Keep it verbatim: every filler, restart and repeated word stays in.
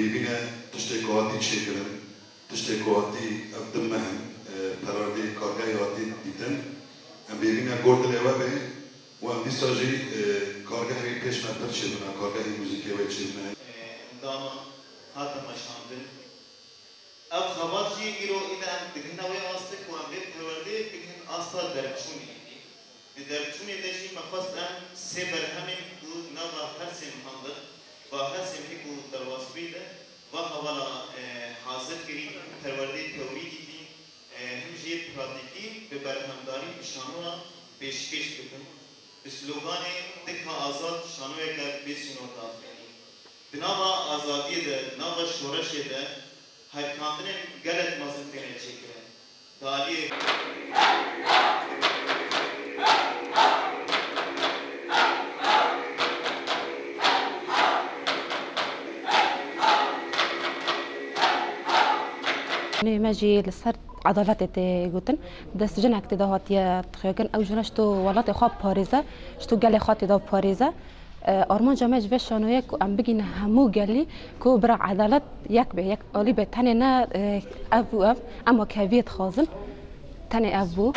Bêbîne tiştê ku hatî çêkirin, tiştê ku hatî ev du meh in, e, perwerdeyê kargehê hatî dîtin. Em bêbîne gor dilê we bê û em dîsa jî, e, kargehê pêş me pir çêbûna, kargehê muzîkê wê çêbûne. Endama hate meşandin. Ev xebat jî îro îne em digihine wê astê ku em vê perwerdeyê bigihin asta derçûnê. Di derçûnê de jî me xwest em sê berhemên ku nava hersên handin, va hersên hê ku derbasbûyî de va hevala, e, hazir kirî, perwerdeyê tewrî dîtî, e, him jî pratîkî bi berhemdarî bi şanoya pêşkêş bikin. Bi sloganê Dika Azad şanoyeke bê sînor dafirî. Di nava azadiyê de, nava şoreşê de herkandinên gelek mezin têne çêkirin. Di aliyê Nê me jî li ser edaletê tê gotin. Dest jinek tê de hatiye xuyakirin. Ew jina ji to welatê xwe parêze, ji to gelê xwe tê de parêze. E, armanca me ji vê şanoyê ku em bigîne hemû gelî ku bira edalet yek be, yek alî be. Tenê ne, e, ev û ev, em wekeviyê dixwazin. Tenê ev bû.